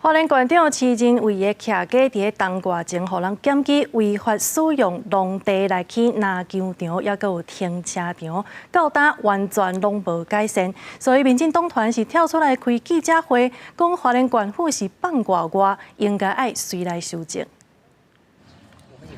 花蓮縣長徐仁偉的徛家佇咧冬外前，予人檢舉違法使用農地來起籃球場，抑閣有停車場，到今完全攏無改善。所以民進黨團是跳出來開記者會，講花蓮縣府是放外外，應該愛隨來修正。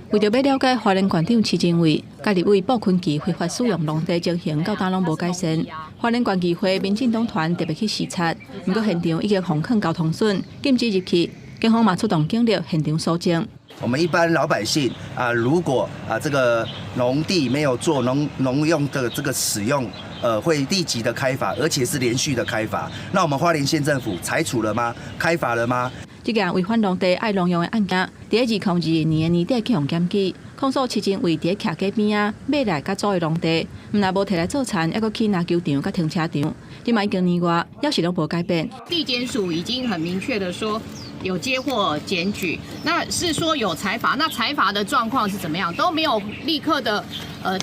為著欲了解花蓮縣長徐仁偉佮立委布坤琪非法使用農地情形，到今攏無改善。花蓮縣議會民進黨團特別去視察，毋過現場已經封囥交通筍，禁止入去。警方嘛出動警力現場搜證。我們一般老百姓啊，如果啊這個農地沒有做農用的這個使用，會立即的開罰，而且是連續的開罰。那我們花蓮縣政府裁處了嗎？開罰了嗎？這件違反農地愛農用的案件，佇2022年年底去予檢舉，控訴徐仁偉佇徛家邊仔買來佮租的農地，毋但無提來做田，猶閣起籃球場佮停車場，這擺已經年外，猶是攏無改變。地檢署已經很明確的說，有接獲檢舉，那是說有裁罰，那裁罰的狀況是怎麼樣？都沒有立刻的，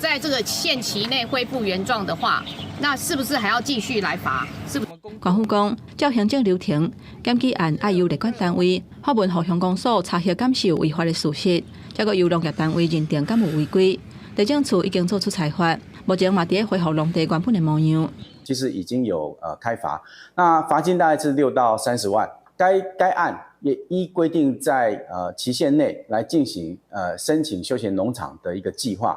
在這個限期內恢復原狀的話，那是不是還要繼續來罰？是不？縣府講，照行政流程，檢舉案愛由列管單位發文予鄉公所查核敢是有違法的事實，才閣由農業單位認定敢有違規。地政處已經做出裁罰，目前嘛佇咧恢復農地原本的模樣。其實已經有開罰，那罰金大概是6到30萬。該案也依規定在期限內來進行申請休閒農場的一個計劃。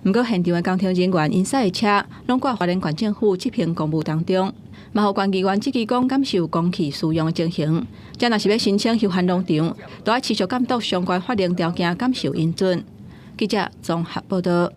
毋過現場的工程人員𪜶駛的車攏掛花蓮縣政府執行公務當中，嘛予縣議員質疑講敢是有公器私用的情形。這若是欲申請休閒農場，都愛持續監督相關法令條件敢是有允准。記者綜合報道。